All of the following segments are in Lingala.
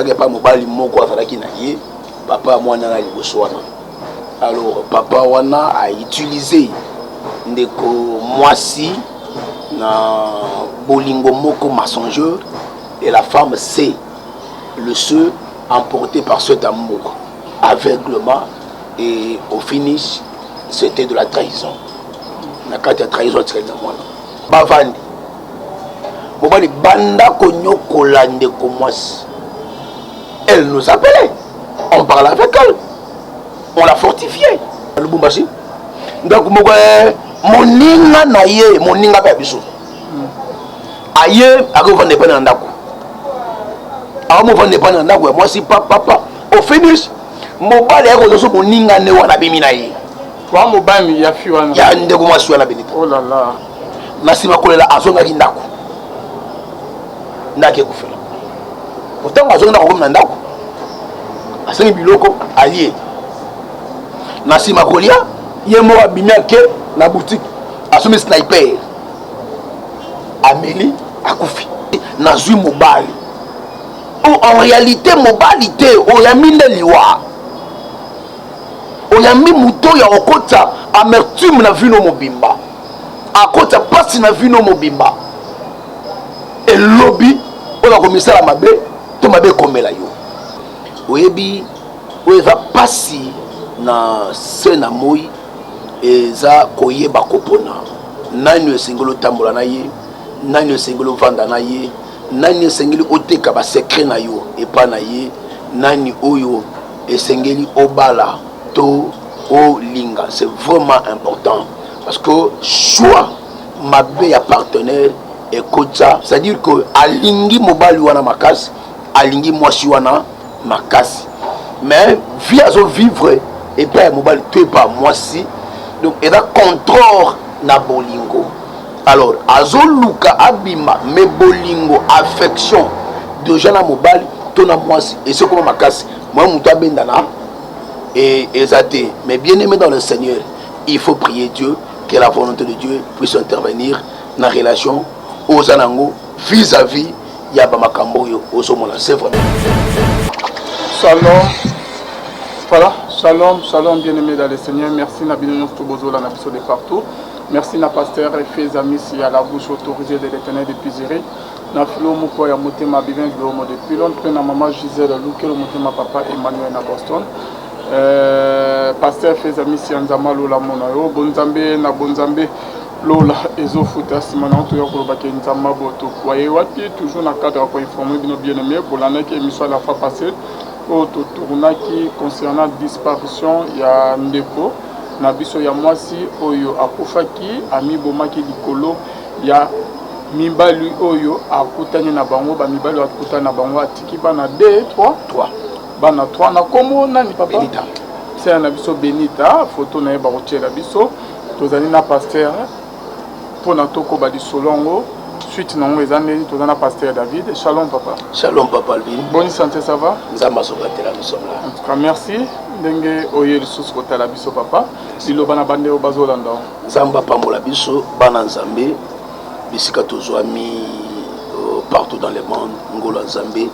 Azalaki epai mobali moko azalaki na ye, papa ya mwana na liboso wana. Alors papa wana a utiliser ndeko mwasi na bolingo moko mensongeur et la femme s'est laissée emporter par cet amour aveuglement et au finish c'était de la trahison. Na kati ya trahison atikali na mwana. Bavandi mobali banda konyokola ndeko mwasi. Elle nous appelait, on parlait avec elle, on l'a fortifié. Lubumbashi ndako moko moninga na ye, moninga mpe ya biso aye akovanda epai na ndako, akomovanda epai na ndako ya mwasi papapa. Au finish mobali aye kozwa so moninga nde wana abimi na ye. Wa mobali ya fi wana ya ndeko mwasi wana Benita. Oh là là. Na nsima kolela azongaki ndako, ndako ekufela. Ntango azongi ndako, akomi na ndako, asengi biloko alie. Na nsima kolia, ye moko abimi, ake na boutique, asombi Sniper, ameli, akufi. Nazwi mobali o en réalité mobali te, oyambi nde liwa, oyambi moto oyo akokota amertume na vino mobimba, akota mpasi na vino mobimba. Elobi oyo akomisala mabe to mabe ekomela yo. Oyebi oyo eza mpasi na se na moi, eza koyeba kopona nani esengeli otambola na ye, nani esengeli ovanda na ye, nani esengeli oteka basecret na yo epai na ye, nani oyo esengeli obala to olinga. C'est vraiment important parce que choix mabe ya partenaire ekotisa, c'est-à-dire que alingi mobali wana makasi, alingi mwasi wana makasi, mais vie azovivre epai ya mobali to epai ya mwasi, donc eza contrôle na bolingo. Alors azoluka abima, mais bolingo, affection déjà na mobali to na mwasi esi ekoma makasi, mwa moto abendana eza te. Mais bien aimé dans le Seigneur, il faut prier Dieu que la volonté de Dieu puisse intervenir na relation oza nango vis-à-vis ya bamakambo oyo ozomona. C'est vraiment Shalom. Voilà, shalom, shalom, bien-aimé dans le Seigneur. Merci na bino nyonso bozola na biso de partout. Merci na pasteur Efes Amisi à la bouche autorisée de l'Éternel de Pizeri. Na filo moko ya motema Bivin Glomo depuis Londres, mpe na mama Gisèle Lukelo motema papa Emmanuel na Boston. Pasteur Efes Amisi ya Nzambe alola mona yo bonzambe na bonzambe lola ezofuta nsima na toya kolobaki Nzambe boto waye wapi. Toujours na cadre ya koinformer bino, bien aimé, bolandaki émission la fois passée oyo totournaki concernant disparition ya ndeko na biso ya mwasi oyo akufaki, amibomaki likolo ya mibali oyo akutani na bango, bamibali oyo akutani na bango. Atiki bana 2, 3. 3. Bana 3 na kombo nani, papa? Benita. Sœur na biso Benita, photo na ye bakotiela biso. Tozali na pasteur mpona tokoba lisolo yango, suite nango eza ndeni. Toza na pasteur David. Shalom, papa. Shalom, papa Alvin. Bonne santé, ça va? Nzambe azobatela, nous sommes là. En tout cas, merci ndenge oye lisusu kotala biso. Papa, liloba na bandeko bazolanda. Nzambe apambola biso, bana Nzambe bisika tozwami partout dans le monde. Ngolo ya Nzambe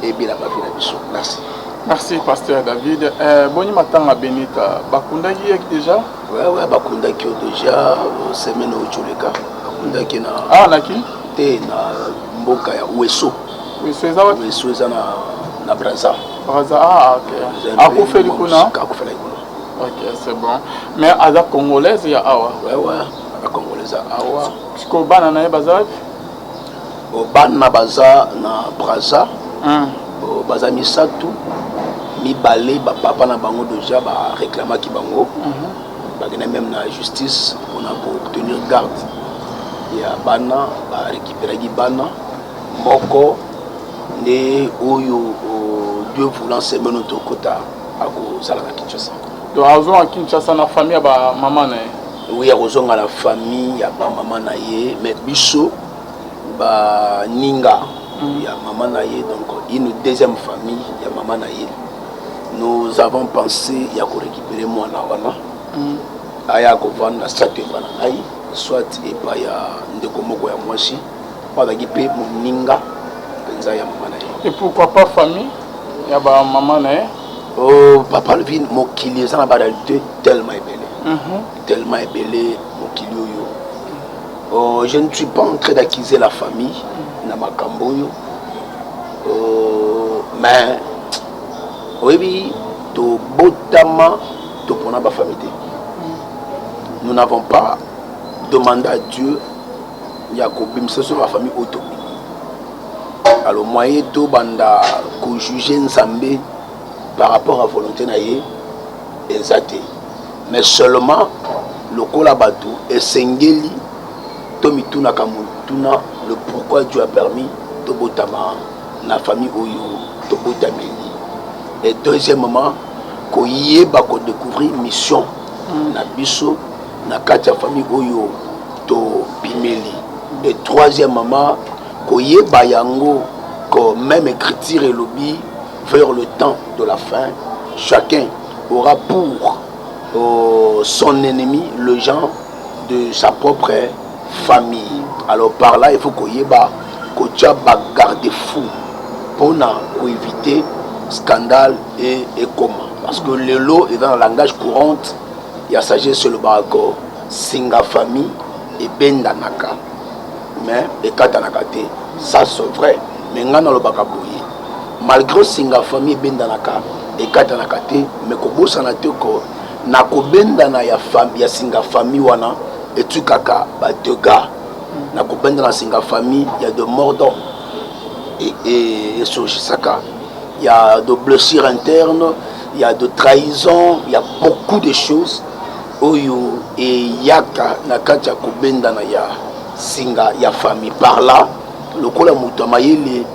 ebela bavi na biso. Merci. Merci, pasteur David. Boni matanga Benita? Bakundaki ye déjà? Ouais, bakundaki yo déjà semaine oyo toleka, bakundaki na Ah, naki te, na mboka ya Ouesso. Ouesso eza wapi? Ouesso eza na Braza. Braza, ah ok. Akufeli kuna? Akufeli kuna. Ok, c'est bon. Mais aza congolaise ya awa? Ouais, aza congolaise ya awa. Sikoyo bana na ye baza wapi? Bana baza na Braza. Baza misato, mibale bapapa na bango déjà baréclamaki bango, bakenda même na justice mpona koobtenir garde ya bana, barécupéraki bana. Moko nde oyo, Dieu voulant, semaine oyo tokota akozala na Kinshasa. Donc azonga Kinshasa na famille ya bamama na ye? Oui, akozonga na famille ya bamama na ye, mais biso baninga ya mama na ye, donc une deuxième famille ya mama na ye, nous avons pensé ya korécupérer mwana wana, aya kovanda soit epa na ngai, soit epai ya ndeko moko ya mwasi oyo azalaki mpe moninga mpenza ya mama na ye. Et pourquoi pas famille? Ya ba mama na ye. Oh, papa Alvin, mokili eza na ba réalité tellement ebele. Tellement ebele mokili oyo. Oh, je ne suis pas en train d'accuser la famille na makambo oyo. Oh, mais oyebi, tobotama topona bafamille te. Nous n'avons pas demandé à Dieu ya kobimisa so bafamille oyo tobimi. Alors moyen tobanda kojuger Nzambe par rapport à volonté na ye eza te, mais seulement lokola bato esengeli tomitunaka motuna le pourquoi Dieu a permis tobotama na famille oyo tobotameli. Et deuxièmement, koyeba kodécouvrir mission na biso na kati ya famille oyo tobimeli. Et troisièmement, koyeba yango que même écriture elobi, vers le temps de la fin, chacun aura pour son ennemi le gens de sa propre famille. Alors par là, il faut koyeba kotia bagarde-fou mpona koéviter scandale et ekoma, parce que lelo eza na langage courante ya sagesse, elobaka ko singa famille ebendanaka mais ekatanaka te. Ça, c'est vrai, mais ngai nalobaka boye: malgré singa famille ebendanaka, ekatanaka te, mais kobosana te ko na kobendana ya singa famille wana etukaka badégâts. Na kobendana singa famille, ya de mort d'homme esurgisaka, il y a de blessures internes, il y a de trahison, il y a beaucoup de choses oyo eyaka na kati ya kobendana ya singa ya famille. Par là, lokola moto ya mayele,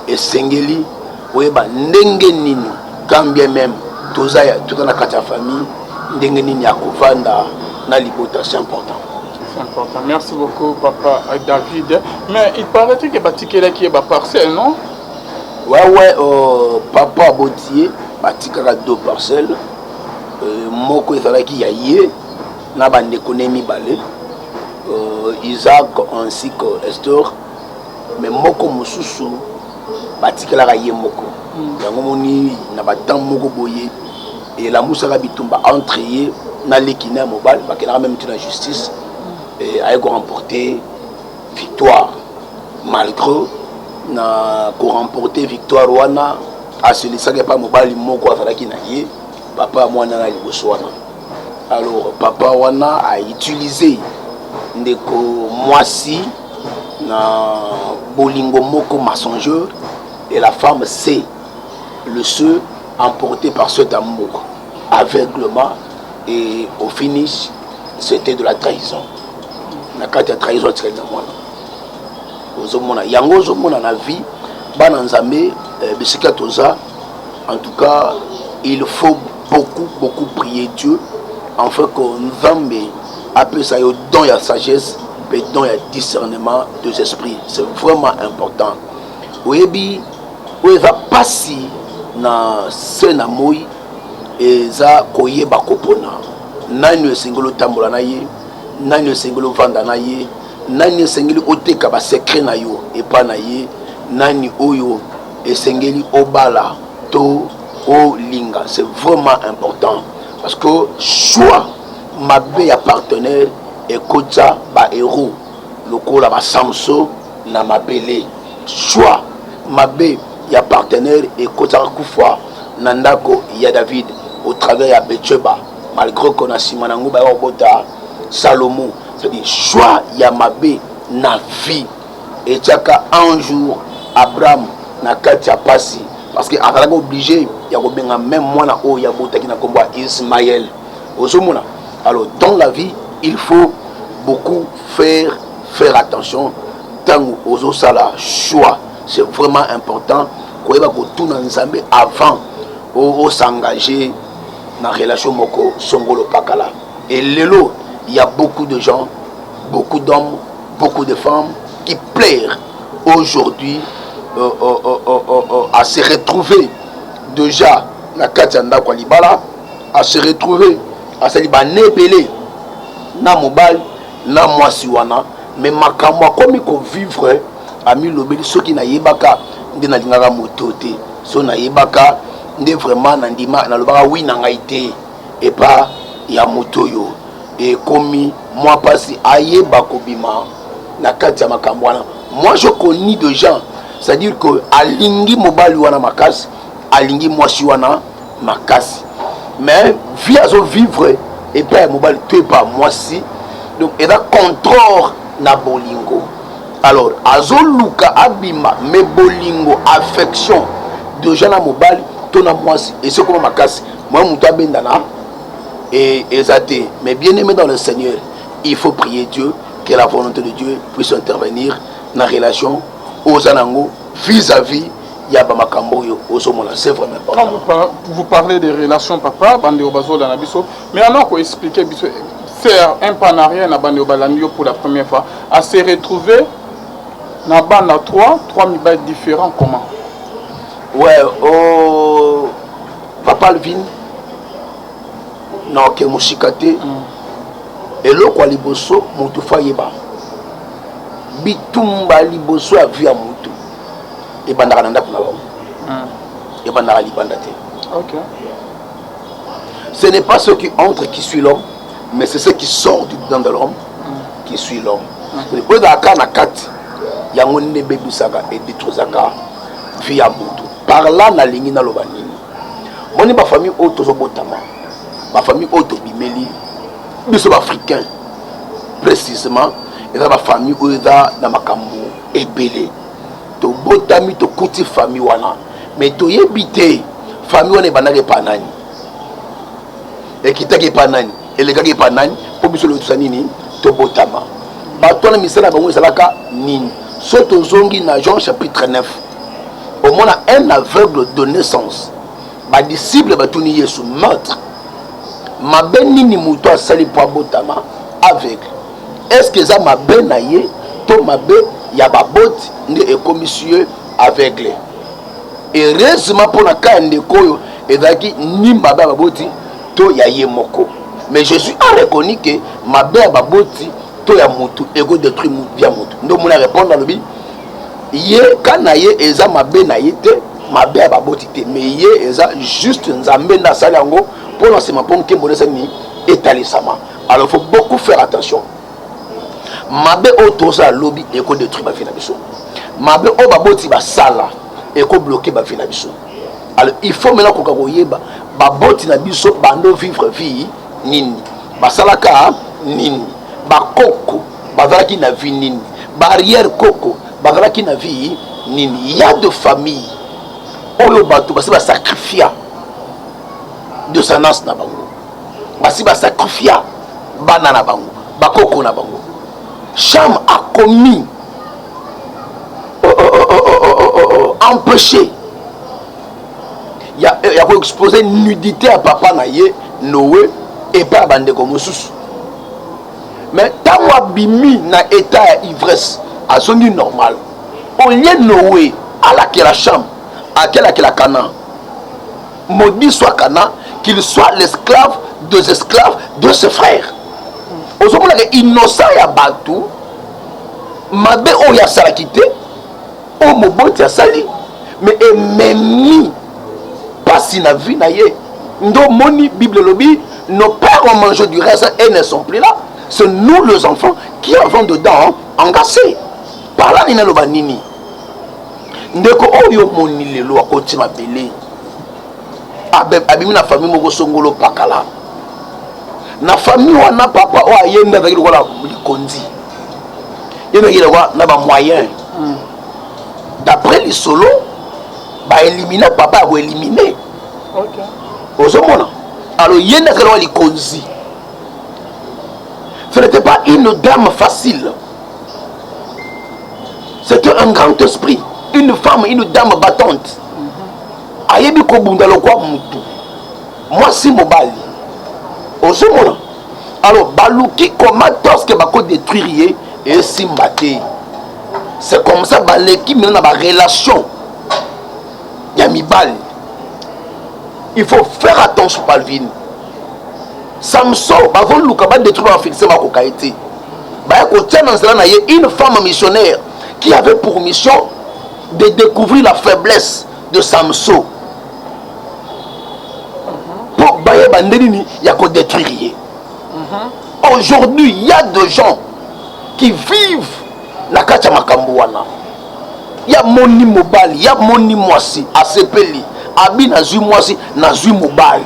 esengeli oyeba ndenge nini, quand bien même toza na kati ya famille, ndenge nini ya kovanda na libota, c'est important. C'est important. Merci beaucoup, papa David. Mais il paraîtrait que batikelaki ye baparcelle, non? Ouais, papa aboti ye, batikaka deux parcelles. Moko ezalaki ya ye na bandeko ne mibale, Isaac ainsi que Esther, mais moko mosusu batikelaka ye moko. Yango moni na batemps moko boye elamusaka bitumba entre ye na leki na ya mobali, bakendaka même ti na justice. Aye koremporter victoire. Malgré na koremporter victoire wana, aselisaki epa mobali moko azalaki na ye, papa ya mwana na liboso wana. Alors papa wana autiliser ndeko mwasi na bolingo moko mensongeur, et la femme s'est laissée emporter par cet amour aveuglement, et au finish, c'était de la trahison. Na kati ya trahison, atikali na mwana. Ozomona yango, ozomona na vie, bana Nzambe, bisika toza, en tout cas il faut beaucoup beaucoup prier Dieu afin que Nzambe apesa yo don ya sagesse mpe don ya discernement des esprits. C'est vraiment important. Oyebi, oyo eza mpasi na se na moi eza koyeba kopona nani esengeli otambola na ye, nani esengeli ovanda na ye, nani esengeli oteka basecret na yo epai na ye, nani oyo esengeli obala to olinga. C'est vraiment important, parce que choix mabe ya partenaire ekotya bahéros lokola baSamson na mabele. Choix mabe ya partenaire ekotiaka kufa na ndako ya David au travers ya Betsheba, malgré que na nsima nango baya kobota Salomo. C'est-à-dire, choix ya mabe na vie etiaka un jour Abraham na kati ya pasi, parce que azalaki obligé ya kobenga même mwana oyo abotaki na nkombo ya Ismaël. Ozomona? Alors dans la vie, il faut beaucoup faire attention ntango ozosala choix. C'est vraiment important koyeba kotuna Nzambe avant os'engager na relation moko songolo pakala. Et lelo, il y a beaucoup de gens, beaucoup d'hommes, beaucoup de femmes qui pleurent aujourd'hui à se retrouver déjà na kati ya ndako ya libala, à se retrouver asali bane ebele na mobali na mwasi wana, mais makambo akomi kovivre, amilobeli: soki nayebaka nde nalingaka moto te. So nayebaka nde vraiment nandima, nalobaka oui na ngai te epa ya moto oyo. Ekomi mwa mpasi ayeba kobima na kati ya makambo wana. Moi, je connais de gens, c'est à dire que alingi mobali wana makasi, alingi mwasi wana makasi, mais vie azovivre epai ya mobali to epai ya mwasi, donc eza contrôle na bolingo. Alors azoluka abima, mais bolingo, affection déjà na mobali to na mwasi esi ekoma makasi, mwa moto abendana eza te. Mais bien aimé dans le Seigneur, il faut prier Dieu que la volonté de Dieu puisse intervenir na relation oza nango vis-à-vis ya bamakambo oyo ozomona. C'est vraiment important. Quand vous parlez des relations, papa, bandeko bazolanda biso, mais alors koexpliquer biso, faire un pas en arrière na bandeko balandi yo pour la première fois, à se retrouver na bana 3, 3 mibali différents, comment? Ouais, oh, papa Alvin, naoke mosika te. Eloko ya liboso, motu faut ayeba, bitumba liboso ya vie ya motu ebandaka na ndako na bango, ebandaka libanda te. Ce n'est pas ce qui entre qui suit l'homme, mais c'est ce qui sort du dedans de l'homme qui suit l'homme. Oyo ezalaka na kati, yango nde ebebisaka, edétruisaka vie ya motu. Par là nalingi naloba nini? Moni bafamille oyo tozobotama, bafamille oyo tobimeli biso baafricain précisément, eza bafamille oyo eza na makambo ebele. Tobotami, tokuti famille wana, mais toyebi te famille wana ebandaki epa nani, ekitaki epa nani, elekaki epa nani, mpo biso lotosa nini tobotama. Bato wana, misala na bango ezalaka nini? So tozongi na Jean chapitre 9, omona un aveugle de naissance. Badisciple batuni Yesu: "Maître, mabe nini moto asali mpo abotama aveugle? Est ce que eza mabe na ye to mabe ya baboti nde ekomisi ye aveugle?" Heureusement mpo na ka ya ndeko oyo, ezalaki ni mabe ya baboti to ya ye moko, mais Jésus a reconnu ke mabe ya baboti to ya motu ekodétruire ya motu. Nde omoni arépondre, alobi ye ka na ye eza mabe na ye te, mabe ya baboti te, mais ye eza juste Nzambe nde asali yango mpo na nsima, mpo nkembo nde esali etalisama. Alors faut beaucoup faire attention. Mabe oyo tozala lobi ekodétruire bavie na biso, mabe oyo baboti basala ekobloquer bavie na biso. Alors il faut maintenant koka koyeba baboti na biso bando vivre vie nini, basalaka nini, bakoko bazalaki na vie nini, barrière koko bazalaki na vie nini. Ya de famille oyo bato basi basacrifia descendance na bango, basi basacrifia bana na bango, bakoko na bango. Cham a commis empêché ya koexpose nudité ya papa na ye Noé epai ya bandeko mosusu. Mais ntango abimi na état ya ivresse, azongi normal, au lieu Noé alakela Cham, akelakela Canaan: "Maudit soit Canaan, qu'il soit l'esclave des esclaves de ses frères." Ozomonaka innocent ya bato, mabe oyo asalaki te, oyo moboti asali, mais ememi mpasi na vie na ye. Nde omoni Bible elobi: "Nos pères ont mangé du raisin et ne sont plus là, c'est nous les enfants qui avons dedans engraissé." Par là nini aloba nini? Ndeko oyo omoni lelo akoti mabele, abimi na famille moko songolo pakala. Na famille wana, papa oyo ayembi azalaki lokola likonzi, ye azalaki lokola na bamoyen. D'après lisolo, baélimina papa ya koélimine. Ozomona, alors ye nde azalaki lokola likonzi. Ce n'était pas une dame facile, c'était un grand esprit, une femme, une dame battante, ayebi kobunda lokwa mutu mwasi mobali. Ozomona, alors baluki comment toske bakodétruire ye, esimba te. C'est comme ça baleki maintenant na barelation ya mibali. Il faut faire attention, Palvin. Samson, bazoluka badétruire bafilistin, bakoka ye te. Baya kotia na nzela na ye une femme missionnaire qui avait pour mission de découvrir la faiblesse. de Samson mpo bayeba nde nini ya kodétruire ye. Aujourd'hui, il y a des gens qui vivent na kati ya makambo wana. Ya moni mobali, ya moni mwasi, asepeli, abi nazwi mwasi, nazwi mobali.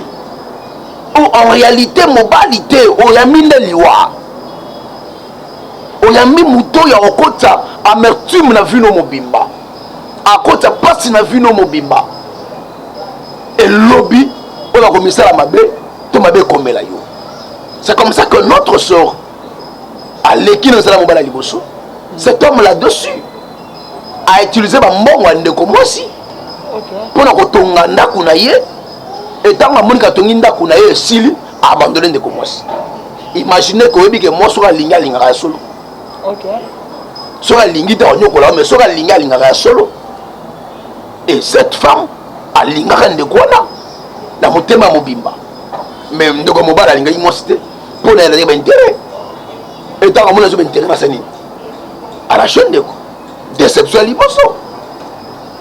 O en réalité mobali te, oyambi nde liwa, oyambi moto oyo akokota amertume na vino mobimba, akota mpasi na vino mobimba. Elobi oyo akomisala mabe to mabe ekomela yo. C'est comme ça que notre sœur aleki na nzela mobali ya liboso. Cet homme là-dessus a utilisé bambongo ya ndeko mwasi mpona kotonga ndako na ye. Etango amoniki atongi ndako na ye, esili, abandonne ndeko mwasi. Imagine ke oyebi ke mwasi soki alingi, alingaka ya solo. Soki alingi te, anyokola, mais soki alingi, alingaka ya solo. Et cette femme alingaka ndeko wana na motema mobimba, mais ndeko mobali alingaki mwasi te mpo na ye azalaki baintérêt. Etango amoni azo baintérêt, basa nini, arrache ndeko. Déception ya liboso,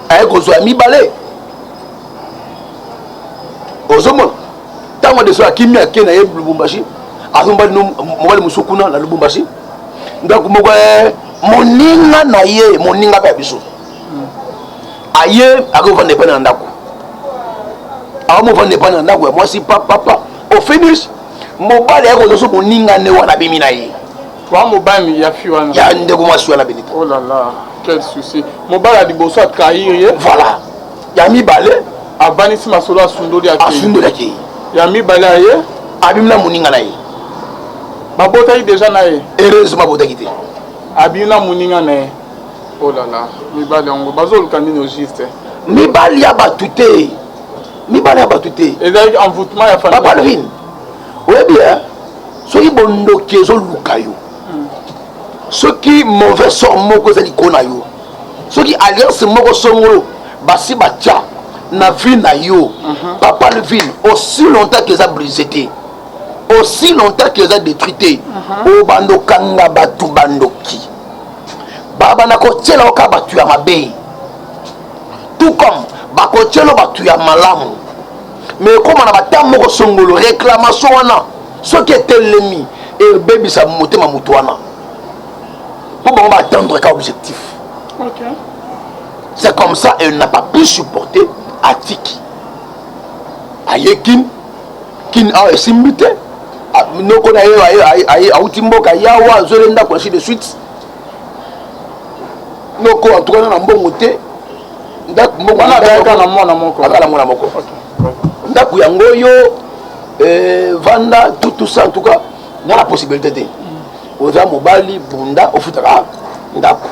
aye kozwa ya mibale. Ozomona ntango deso akimi, ake na ye Lubumbashi, azomobali mobali mosusu kuna na Lubumbashi, ndako moko moninga na ye, moninga mpe ya biso aye, akovanda epai na ndako, akomovanda epai na ndako ya mwasi papapa. Au finish, mobali aye kozwa so moninga nde wana, abimi na ye. Wa mobali ya fi wana? Ya ndeko mwasi wana, Benita. Oh là là, quel souci! Mobali ya liboso atrahir ye. Voilà, ya mibale. Avandisi masolo, asundoli, akei. Asundoli, akei. Ya mibale aye. Abimi na moninga na ye. Babotaki déjà na ye? Heureusement abotaki te. Abimi na moninga na ye. Oh là là, mibali yango bazoluka nini au juste? Mibali ya bato te, mibali ya bato te. Ezalaki envoûtement ya famille. Papa Alvin, oyebi soki bondoki ezoluka yo, soki mauvais sort moko eza likolo na yo, soki alliance moko songolo basi batya na vie na yo, papa Alvin, aussi longtemps que eza brisé te, aussi longtemps que eza détruit te, obanda okanga bato bandoki, babanda kotiela oka bato ya mabe, tout comme bakotiela bato ya malamu. Mais ekóma na bata moko songolo, réclamation wana soki etelemi, ebebisa motema moto wana, mpo bango baatteindre ka objectif. C'est comme ça, elle n'a pas pu supporter, atiki, aye Kin. Kin awa esimbi te. Noko na ye auti mboka yawa, azwele ndako, ainsi de suite. Noko en tout cas na mbongo te, ndako mbongo. Azalaka na mwana moko? Azala na mwana moko. Ndako yango oyo vanda, tout, tout ça. En tout cas nga na possibilité te, oza mobali, bunda ofutaka ndako.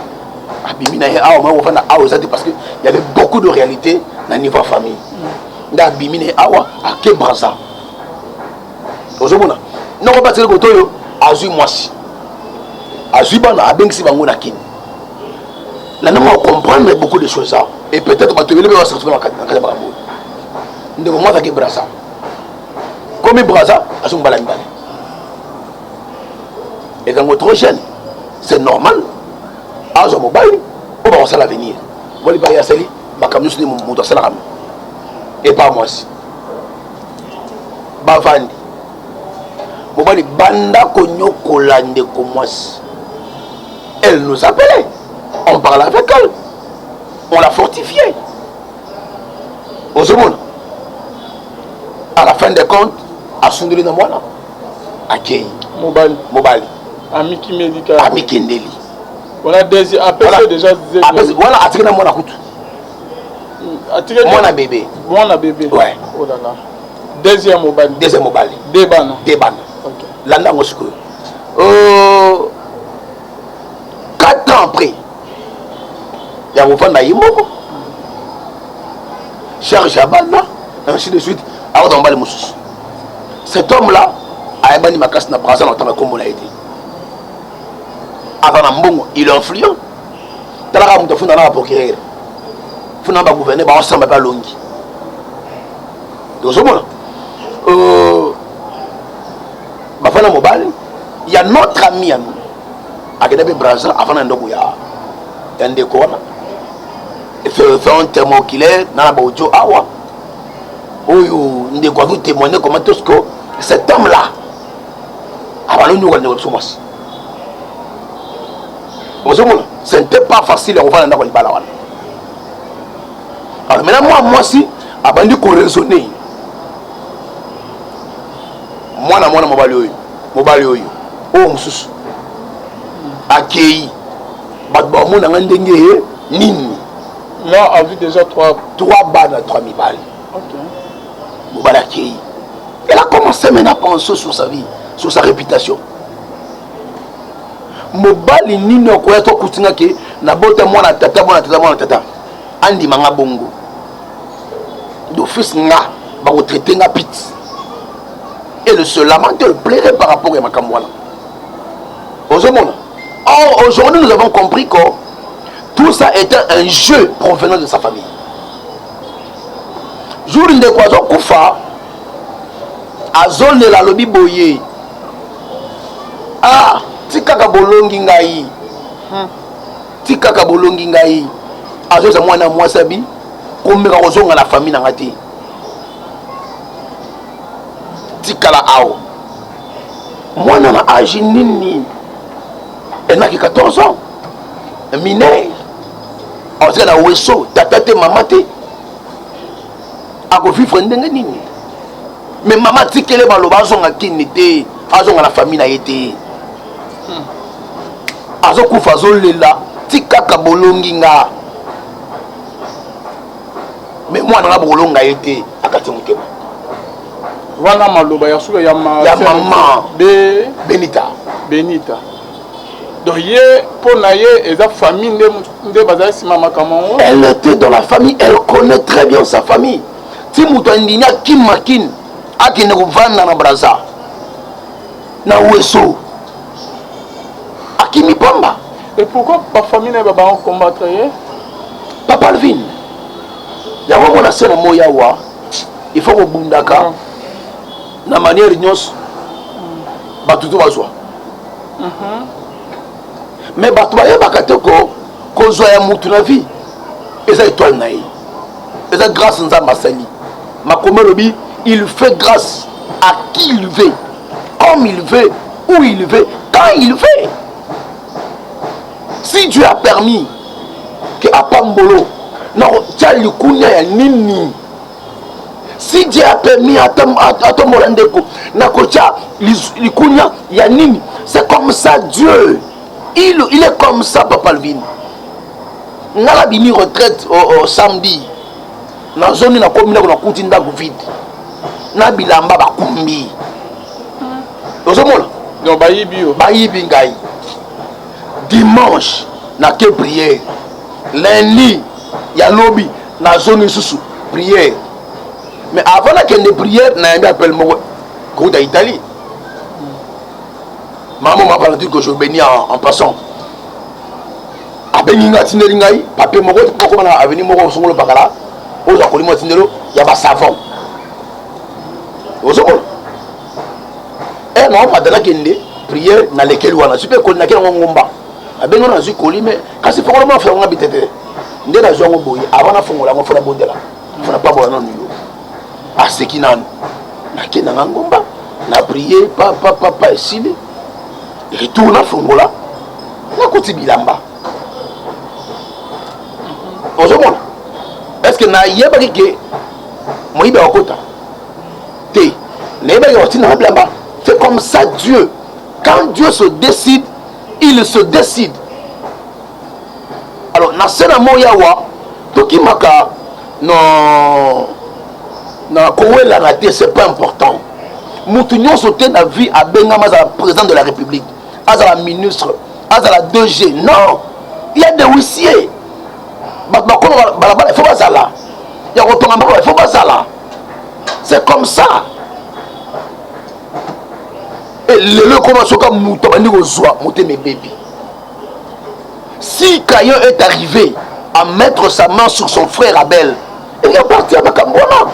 Abimi na ye awa, mwa kofanda awa eza te, parce que y avait beaucoup de réalité na niveau ya famille. Nde abimi na ye awa, ake Braza. Ozomona noko batikali koto oyo, azwi mwasi, azwi bana, abengisi bango na Kini. Na ndenge comprendre beaucoup de choses awa, et peut-être bato ebele mpe basorti na kati ya makambo oyo. Ndeko mwasi ake Braza, komi Braza, azwi mobala mibale. Ekango trop jeune, c'est normal azwa mobali oyo bakosala avenir. Mobali mpe asali makambo nyonso nde moto asalaka epa mwasi. Bavandi, mobali banda konyokola ndeko mwasi. Elle nous appelait, on parlait avec elle, on l'a fortifié. Ozomona, à la fin des comptes, asundoli na mwana, akei. Mobali? Mobali. Amikimeli kaka? Amikendeli. Wana deuxième, apesi déjà? Wana atiki na mwana kutu. Atikaki? Mwana bébé. Mwana bébé? Ouais. Oh là là, deuxième mobali. Deuxième mobali. De bana? De bana. Landa yango sikoyo. 4 ans après ya kovanda ye moko, charge ya bana, ainsi de suite, akozwa mobali mosusu. Cet homme là ayebani makasi na Braza, na otanga nkombo na ye te. Aza na mbongo, il est influent. Talaka moto afunda na baprocureur, funda na bagouverneur, baosamba mpe alongi. Tozomona bafanda mobali ya notre ami ya nous, akenda mpe Braza, afanda na ndako ya ndeko wana. C'est un témoin oculaire na na baaudio awa oyo ndeko azo témoigner comment est-ce que cet homme là abandi nyoka ndeko biso mwasi. Ozomona, ce n'était pas facile ya kovanda ndako ya libala wana. Alors maintenant, mwa mwasi abandi koraisonner: mwana mwana mobali oyo, mobali oyo, oyo mosusu akei, bato bamonanga ndenge nini? Là a vu déjà trois. Trois bana, trois mibali. Mobali akei, elle a commencé maintenant à penser sur sa vie, sur sa réputation. Mobali nini okoya to akutinga ke nabota mwana tata, mwana tata, mwana tata, andimanga bongo d'office, nga bakotraite nga pite. Et se lamenter, le pleurer par rapport ya makambo wana ozomona. Or aujourd'hui, nous avons compris que tout ça était un jeu provenant de sa famille. Jour ndeko azokufa, azolela, alobi boye: "Ah, tikaka bolongi ngai, tikaka bolongi ngai." Azoza mwana mwasi, abi komeka kozonga na famille na nga te, tikala awa. Mwana na age nini? Enaki 14 ans, mineur, aotika na weso, tata te, mama te, akovivre ndenge nini? Mais mama atikele baloba azonga kini te, azonga na famille na ye te. Azokufa, azolela: "Tikaka bolongi nga, mais mwana nga bokolonga ye te." Akati motema. Wana maloba ya suka ya ma Ya mama. Be Benita. Benita. Donc ye, mpo na ye, eza famille nde nde bazali nsima makambo yango. Elle était dans la famille, elle connaît très bien sa famille. Ti moto andimi akima kini, akende kovanda na Braza na Weso, akimi pamba. Et pourquoi bafamille na ye babango combattre ye? Papa Alvin, yango mona se na moi awa, il faut kobundaka na manière nyonso. Bato to bazwa, mais bato bayebaka te ko kozwa ya mutu na vie eza étoile na ye, eza grâce Nzambe asali. Makomi elobi: il fait grâce à qui il veut, comme il veut, où il veut, quand il veut. Si Dieu a permis ke apambolo na kotia likunya ya nini, si Dieu a permis atombola ndeko na kotia likunya ya nini, c'est comme ça. Dieu, il est comme ça. Papa Alvin, nga nabimi retraite au samedi, nazoni, nakomi ndako, nakuti ndako vide na bilamba bakumbi. Ozomona? Donc bayibi yo. Bayibi ngai. Dimanche nake prière, lundi ya lobi nazongi lisusu prière. Mais avant nakende prière, nayambi appel moko kouta Italie. Mama mama Valentine, que je bénis en passant, abengi ngai, atindeli ngai papier moko okoma na avenue moko osongolo pakala, ozwa kolimo, atindelo ya basavon. Ozomona e mama pata, nakende prière, nalekeli wana, zwi mpe koli, nakeli yango ngomba. Abengi wana, nazwi koli, mais kasi fongola mwa yango nga bitete nde nazwi yango boye. Avant nafongola yango, fona bondela, fona pambola nanu yo. Aseki nanu, nakende nga ngomba na prie pa pa pa pa, esili, retour, nafongola, nakuti bilamba. Ozomona? Est ce que nayebaki ke moyibi akokota te? Nayebaki akotinanga bilamba. C'est comme ça Dieu. Quand Dieu se décide, il se décide. Alors na se na moi awa, tokimaka no na kowelana te, c'est pas important. Motu nyonso te na vie abengama azala président de la République, azala ministre, azala 2G. Non, il y a des huissiers. Bato bakoma balabala, il faut bazala ya kotonga mboka, il faut bazala. C'est comme ça. E lelo ekoma soka moto abandi kozwa motema ebebi. Si Caïn est arrivé à mettre sa main sur son frère Abel, il est parti à makambo wana.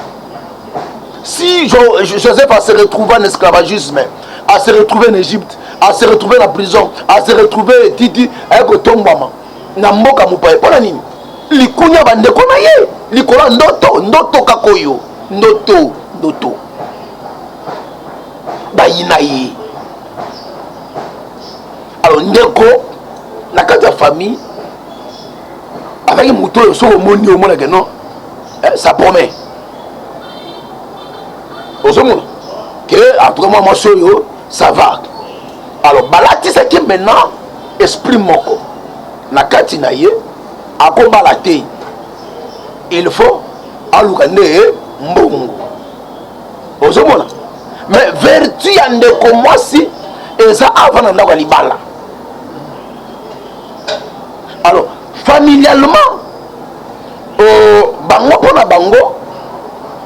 Si Joseph a se retrouvé en esclavagisme, a se retrouvé en Égypte, a se retrouvé en prison, a se retrouvé titi aye kotombwama na mboka mopaya, mpo na nini? Likunya bandeko na ye likolo ya ndoto, ndoto kaka oyo, ndoto, ndoto. Bayina ye. Alors ndeko na kati ya famille azalaki moto oyo soki omoni omonake non, eh, ça promet. Ozomona ke en tout cas mwa mwasi oyo ça va. Alors balatisaki maintenant esprit moko na kati na ye, akobala te, il faut aluka nde mbongo. Ozomona, mais vertu ya ndeko mwasi eza avant na ndako ya libala. Alors familialement bango mpona bango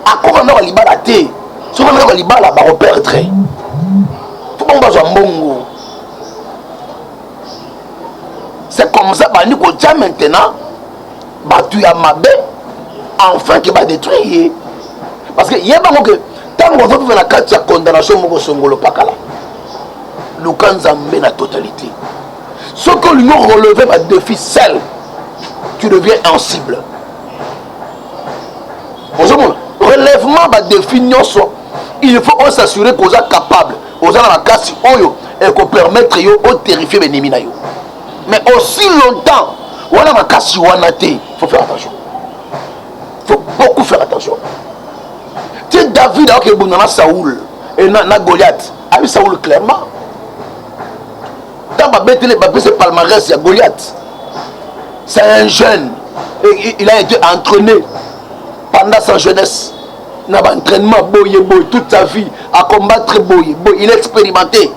akoka ndako ya libala te. Soki ndako ya libala bakoperdre, fo bango bazwa mbongo. C'est comme ça bandi kotia maintenant bato ya mabe enfin ke badétruire ye, parce que ye bango ke ntango ozovivre na kati ya condamnation moko songolo pakala, luka Nzambe na totalité. Soki olingi relever badéfi seul, tu deviens en cible. Ozomona, relèvement badéfi nyonso, il faut os'assurer koza capable, oza na makasi oyo ekopermettre yo oterrifie benemi na yo. Mais aussi longtemps wana makasi wana te, faut faire attention, faut beaucoup faire attention. Ti David aoki ebunda na Saoul et na Goliath, ayebi Saoul clairement. Ntango babetele, bapesi palmarès ya Goliath, c'est un jeune et il a été entraîné pendant sa jeunesse na baentraînement boye boye, toute sa vie à combattre boye boye, il a expérimenté.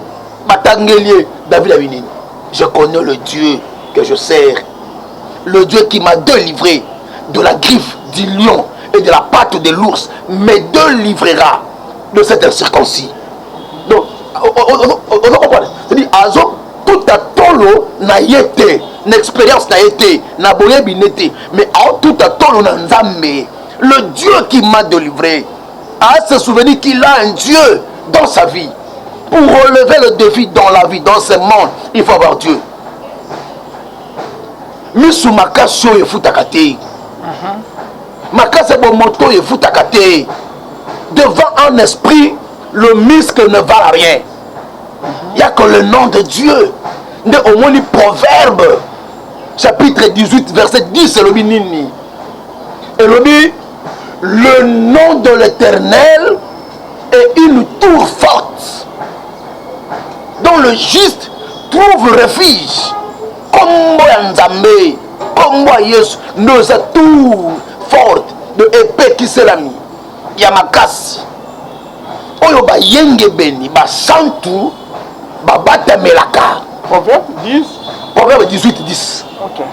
Batangeli ye, David abi nini? Je connais le Dieu que je sers, le Dieu qui m'a délivré de la griffe du lion et de la patte de l'ours me délivrera de cet incirconcis. Donc ozo comprendre, c'est-à-dire azo tuta tolo na ye te na expérience na ye te, na boyebi ne te, mais aotuta tolo na Nzambe, le Dieu qui m'a délivré. À se souvenir qu'il a un Dieu dans sa vie. Pour relever le défi dans la vie, dans ce monde, il faut avoir Dieu. Misu makasi oyo efutaka te, makasi ya bomoto oyo efutaka te. Devant un esprit, le muscle ne valent rien. Il y a que le nom de Dieu. Nde omoni Proverbe chapitre 18 verset 10 elobi nini? Elobi: le nom de l'Éternel est une tour forte dont le juste trouve refuge. Kombo ya Nzambe, kombo ya Yesu nde eza tour forte de epekiselami ya makasi oyo bayengebeni, basantu babatamelaka. Proverbe 10. Proverbe 18 10. Ok.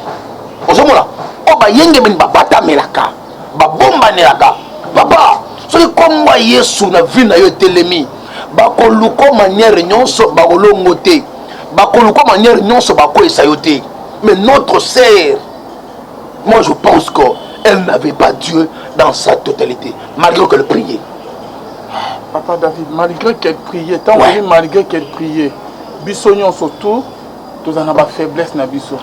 Ozomona oyo bayengebeni babatamelaka, babombanelaka. Papa, soki kombo ya Yesu na vie na yo etelemi, bakoluka manière nyonso, bakolongo te. Bakoluka manière nyonso, bakweyisa yo te. Mais notre sœur, moi je pense que elle n'avait pas Dieu dans sa totalité, malgré qu'elle priait. Papa David, malgré qu'elle priait, tant malgré qu'elle priait, biso nyonso tout toza na bafaiblesse na biso.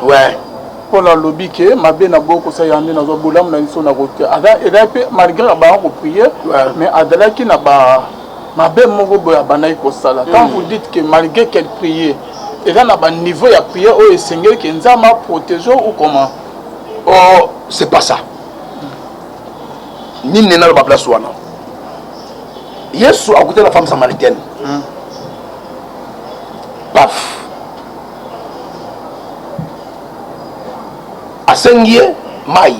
Paul alobi ke mabe na boyo kosala ya nde nazwa bolamu na biso na kote. Eza mpe malgré abanda koprier, mais azalaki na ba mabe moko boye abandaki kosala. Quand vous dites que malgré qu'elle priait, eza na baniveau ya prière oyo esengeli ke Nzambe aprotege ou comment? Oh, c'est pas ça. Nini naloba place wana, Yesu akuti la femme samaritaine. Paf, asengi ye mai.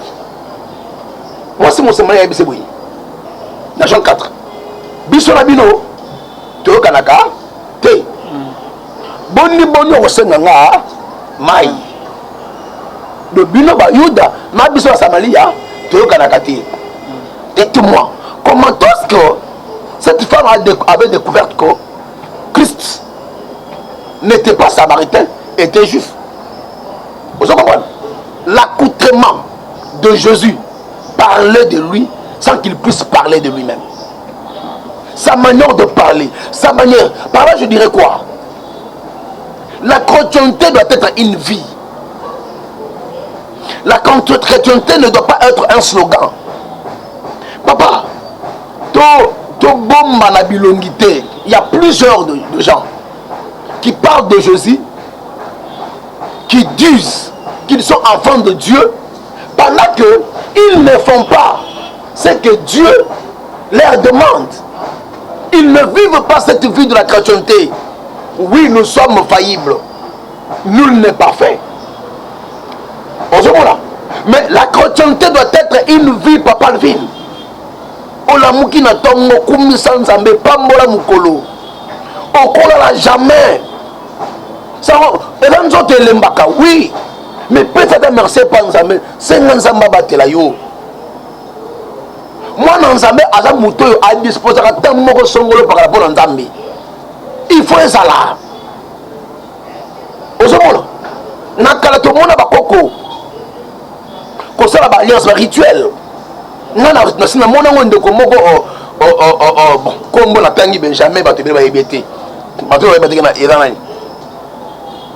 Mwasi mosamaria ayebisi boye na Jean 4: biso na bino toyokanaka te, boni boni okosenga nga mai? De bino bayuda na biso ya Samaria toyokanaka te. Dites-moi, comment est-ce que cette femme avait découvert que Christ n'était pas samaritain, était juif? Vous comprenez? L'accoutrement de Jésus parlait de lui sans qu'il puisse parler de lui-même. Sa manière de parler, sa manière. Par là, je dirais quoi? La chrétienté doit être une vie. La chrétienté ne doit pas être un slogan. Papa, to tobomba na bilongi te. Il y a plusieurs de gens qui parlent de Jésus, qui disent qu'ils sont enfants de Dieu, pendant que ils ne font pas ce que Dieu leur demande. Ils ne vivent pas cette vie de la chrétienté. Oui, nous sommes faillibles. Nul n'est parfait. Ozomona. Mais la chrétienté doit être une vie, papa Alvin. Olamuki na tongo kumisa Nzambe pambola mokolo. Okolala jamais. Sango eza nzoto elembaka oui. Mais pesa ata merci epa Nzambe, senga Nzambe abatela yo. Mwana Nzambe aza moto oyo adisposaka ntango moko songolo pakala mpo na Nzambe. Il faut ezala. Ozomona na kala tomona bakoko kosala ba alliance ba rituel nga nasi namona yango ndeko moko bon kombo natangi Benjamin bato ebele bayebi te bato oyo bayeba te eza nani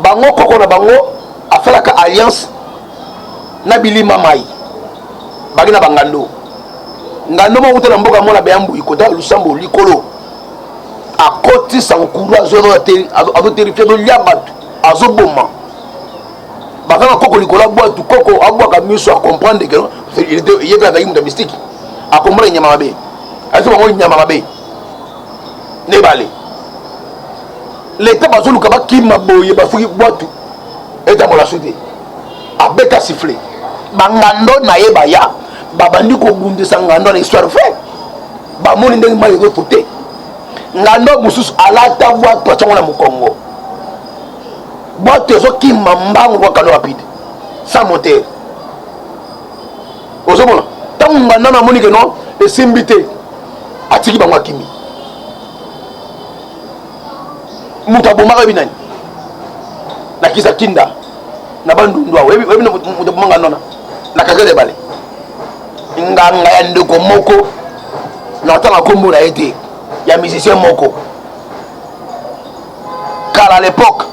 bango koko na bango asalaka alliance na bilima mai baki na bangando ngando moko kuta na mboka mona beyambu ikota lusambo likolo akotisa nkuru azoterifie azolia bato azoboma baza na koko likolo ya bwatu koko abwaka miso acomprendre ke ye mpe azalaki moto ya mystique acomprendre nyama mabe ayesi bango nyama mabe na ebale leta bazoluka bakima boye bafuki bwatu etambola su te abeta siffle bangando na ye baya babandi kobundisa ngando na histoire vrai bamoni ndenge mai ezotote ngando mosusu alata bwatu atyango na mokongo bwato ezokima mbangu kwa kano rapide sans moteur ozomona ntango nganda na amoni ke non esimbi te atiki bango akimi moto abomaka oyebi nani na kizakinda na bandundu awa oyebi moto aboma nganda wana na kakele ebale nganga ya ndeko moko na otanga nkombo na ye te ya musicien moko kala à l'époque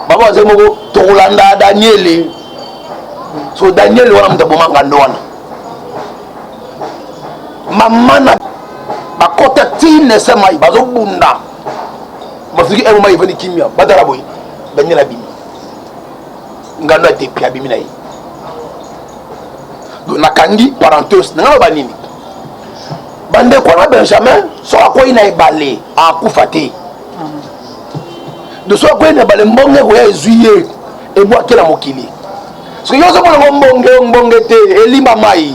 bango bazali moko tokolanda daniele so daniele wana moto aboma ngando wana mama na bakota tina ese mai bazobunda bafiki emo mai evandi kimia batala boye daniele abimi ngando atepi abimi na ye donc nakangi parenthèse nanga loba nini bandeko wana benjamin soki akwei na ebale akufa te do soki akwei na ebale mbonge ekoya ezwi ye ebwake na mokili soki yo ozomona ngo mbonge mbonge te elimba mai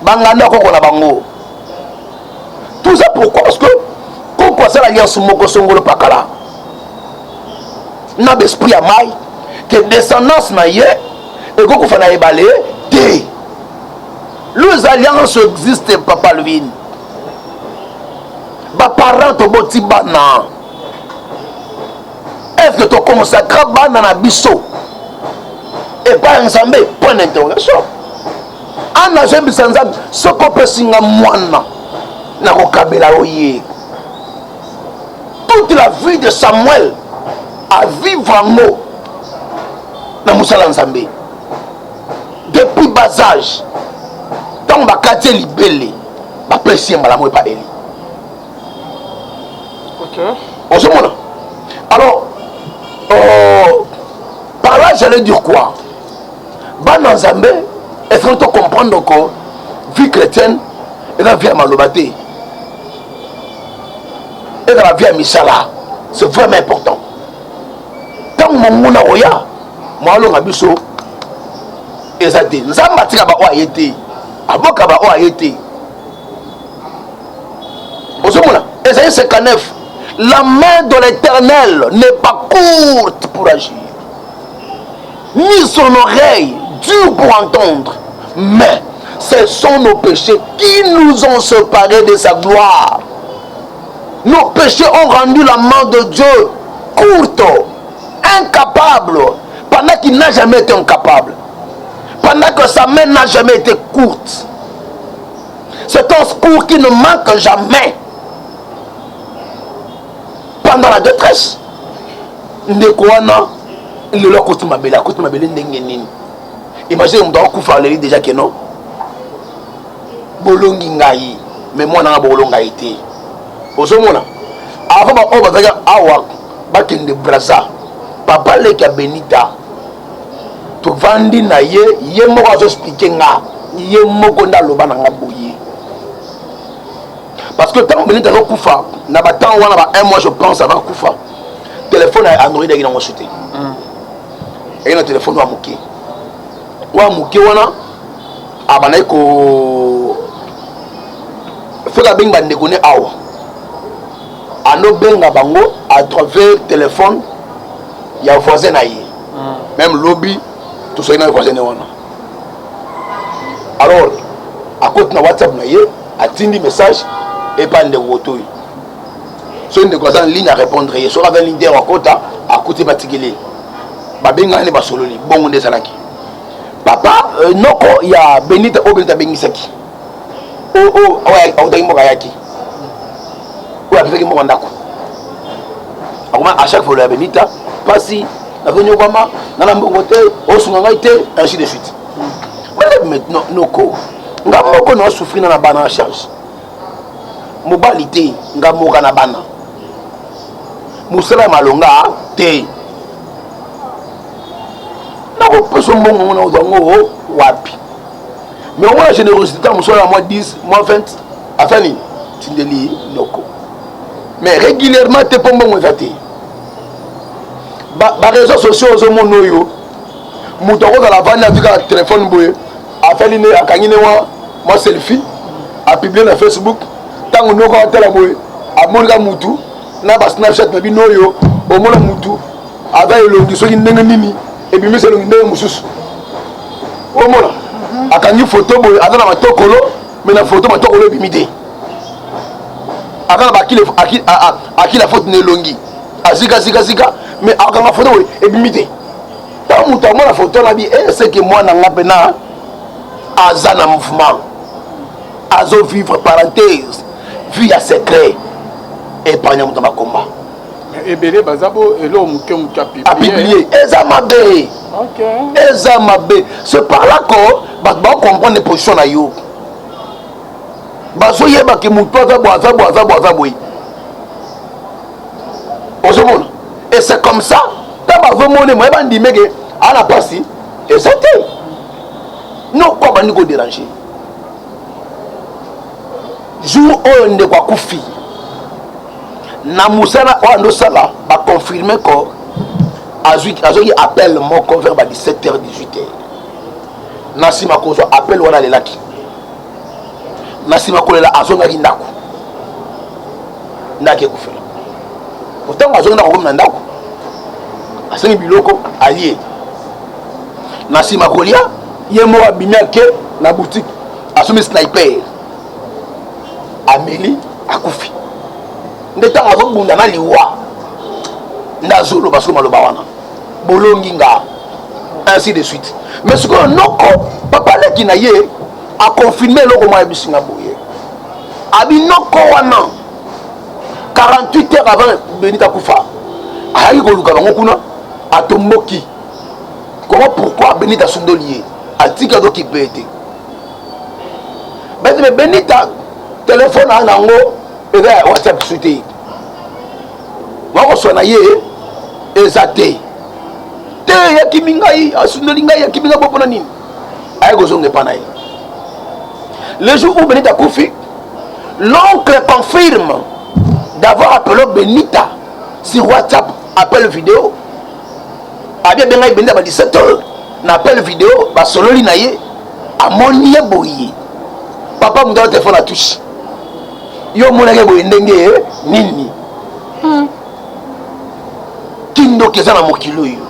banganda koko na bango tout ça pourquoi parce que koko asala alliance moko songolo pakala na baesprit ya mai ke descendance na ye ekokufa na ebale te Les alliances existent papa Alvin. Ba parents toboti bana. Est-ce que to consacra bana na biso epai ya Nzambe? Point d'interrogation. Anna azoyebisa Nzambe soki opesi nga mwana nakokabela yo ye. Toute la vie de Samuel a vivre yango na mosala Nzambe. Depuis bas age, ntango bakati ye libele, bapesi ye mbala moko epa Eli. Okay. Ozomona? Alors, par là, j'allais dire quoi? Bana Nzambe, est-ce que tu comprendre que vie chrétienne eza vie ya maloba te, ezala vie ya misala, c'est vraiment important. Ntango monguna oya mwalonga biso eza te nzambe atika baoyo aye te aboka baoyo aye te ozomona Esaïe 59 la main de l'éternel n'est pas courte pour agir ni son oreille dure pour entendre mais ce sont nos péchés qui nous ont séparés de sa gloire nos péchés ont rendu la main de Dieu courte incapable pendant qu'il n'a jamais été incapable pendant que sa main n'a jamais été courte c'est un secours qui ne manque jamais pendant la détresse ndeko wana lelo akoti mabele akoti mabele ndenge nini Imagine moto akufa aleli déjà que non, bolongi ngai, mais mwana nga bokolonga ye te. Ozomona avant baoyo bazalaki awa bakende Braza, papa leki ya Benita, tovandi na ye, ye moko azoexpliquer nga, ye moko nde aloba na nga boye, parce que ntango Benita azokufa na batango wana, ba un mois je pense avant akufa, telefone ya Android ayaki nango su te. Ayaki na telefone wa moke, wa moke wana abandaki ko soki abengi bandeko ne awa, anobenga bango à travers téléphone ya voisin na ye. Même lobi tosoki na voisin ne wana. Alors akoti na WhatsApp na ye, atindi message epa ndeko kotoyi. Soki ndeko aza en ligne, arépondre ye. Soki aza en ligne te, akota akuti batikeli, babengani ne basololi. Bongo nde ezalaki papa noko ya Benita, oyo Benita abengisaki, oyo autaki mboka, ayaki, oyo apesaki mboka ndako. Akoma à chaque fois ya Benita mpasi, nazonyokwama nga na mbongo te, osunga ngai te, ainsi de suite. Mais noko, nga moko na osouffrir na bana na charge, mobali te, nga moka na bana, mosala ya malonga te, nakopesa mbongo ngo, nakozwa ngo wapi? Mais omona générosité, ntango mosala ya mwa 10, mwa 20, asani tindeli noko, mais régulièrement te, mpo mbongo eza te. Baréseaux sociaux ozomona oyo, moto akozala avandi, azwi kaka telefone boye, afali ne, akangi ne mwa selfie, apublier na Facebook. Ntango noko atala boye, amoni ka mutu na baSnapchat na bino oyo, omona mutu aza elongi soki ndenge nini, ebimisi elongi ndenge mosusu. Omona akangi foto boye, aza na matokolo, mais na foto matokolo ebimi te. Aza na akila faute na elongi, azikazikazika, mais akanga foto boye, ebimi te. Ntango moto amona foto na bi eseke, mwana nga mpena aza na mouvement, azovivre parenthèse vie ya secret, épargne moto makomba. Ebele baza bo eloko moke moke. Apublier, eza mabe, eza mabe. C'est par là que bato bakocomprendre position na yo, bazoyeba ke motu aza boye, aza boye, aza boye, aza boye. Ozomona, et c'est comme ça, ntango bazomona moye, bandime ke ana mpasi eza te. Noko abandi kodéranger. Jour oyo ndeko akufi, na mosala oyo andosala, baconfirmer ko azwaki appel moko vers ba 17 h 18 h. Na nsima kozwa appel wana, alelaki. Na nsima kolela, azongaki ndako, ndako ekufela. Ntango azongi ndako, akomi na ndako, asengi biloko, alie. Na nsima kolia, ye moko abimi, ake na boutique, asombi Sniper, ameli, akufi. Nde ntango azobunda na liwa nde azoloba soki maloba wana, bolongi nga, ainsi de suite. Mais sikoyo noko, papa leki na ye, aconfirmer eloko moko, ayebisi nga boye, abi noko wana 48 heures avant Benita akufa, ayaki koluka bango kuna, atomboki. Comment, pourquoi Benita asundoli ye, atiki, azokipe ye te? Basi me Benita telefone aa nango eza ya WhatsApp su te, wakoswa na ye eza te te. Yakimi ngai, asundoli ngai, yakimi ngai bo mpona nini? Aye kozonga epa na ye. Le jour où Benita akufi, l'oncle confirme d'avoir appelé Benita sur WhatsApp, appel vidéo. Abi abengai Benita ba 17 heures na appel vidéo, basololi na ye, amoni ye boye. Papa, moto aza telefone atouche yo, omonaki boye ndenge nini? Kindoki eza na mokili oyo,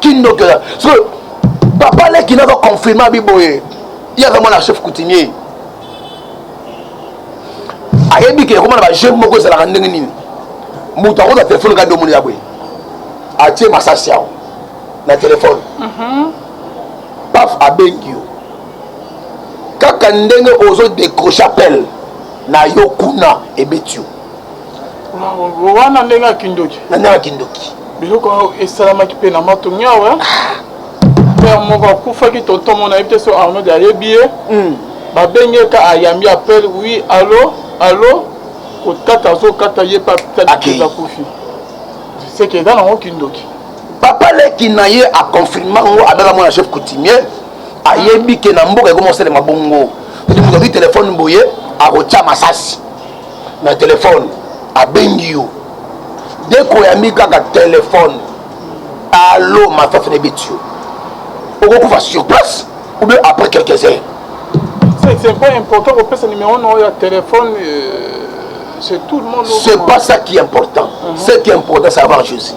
kindoki eza. So papa leki naza confirmer, abi boye, ye aza mwana chef coutumier, ayebi ke ekoma na bajeu moko ezalaka ndenge nini. Moto akozwa telefone kaka nde omoni ya boye, atie masasi awa na telefone, paf, abengi yo. Kaka ndenge ozodécrocher appel na yo kuna, ebeti yo. Wana ndenge ya kindoki. Na ndenge ya kindoki. Biloko esalamaki mpe na matongi awa. frère moko akufaki, tonton moko, nayebi te so Arnaud ayebi ye. Babengi ye ka, ayambi appel: "Oui, allo, allo." Kokata, azokata ye mpe Akei. Akufi. Seke eza nango kindoki. Papa leki na ye aconfirme yango, abeka mwana chef coutumier, ayebi ke na mboka ekoma osalema bongo. Soki moto azwi telefone boye, akotya masasi na telefone, abengi yo, de koyambi kaka telefone: "Allo", masasi na ebeti yo, okokufa sur place ou bien après quelques heures. C'est pas important kopesa numéro na oyo ya téléphone, c'est tout le monde. C'est pas ça qui est important. Ce qui est important, c'est avoir Jésus.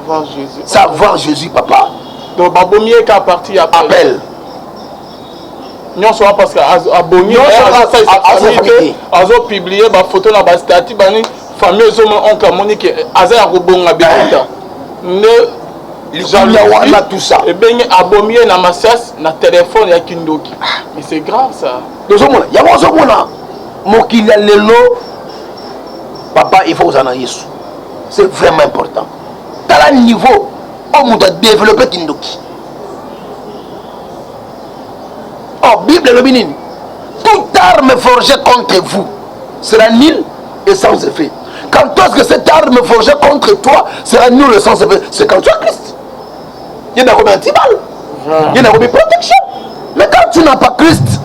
Avoir Jésus. C'est avoir Jésus, papa. Donc babomi ye ka à partir ya appel. Nyonso wana parce que abomi Nyonso te, azopublie bafoto na bastatuts bani, famille ezomona, oncle amoni ke aza ya kobonga bikuta nde likunya wana, tout ça. Ebenge abomi ye na masasi na telefone ya kindoki. Mais c'est grave, ça. Tozomona yango, ozomona mokili ya lelo, papa, il faut kozala na Yesu, c'est vraiment important. Tala niveau oyo moto adéveloppe kindoki. Or Bible elobi nini? Toute arme forgée contre vous sera nulle et sans effet. Quand est-ce que cette arme forgée contre toi sera nulle et sans effet? C'est quand tu as Christ. Ye nakomi anti-balles, ye nakomi protection. Mais quand tu n'as pas Christ,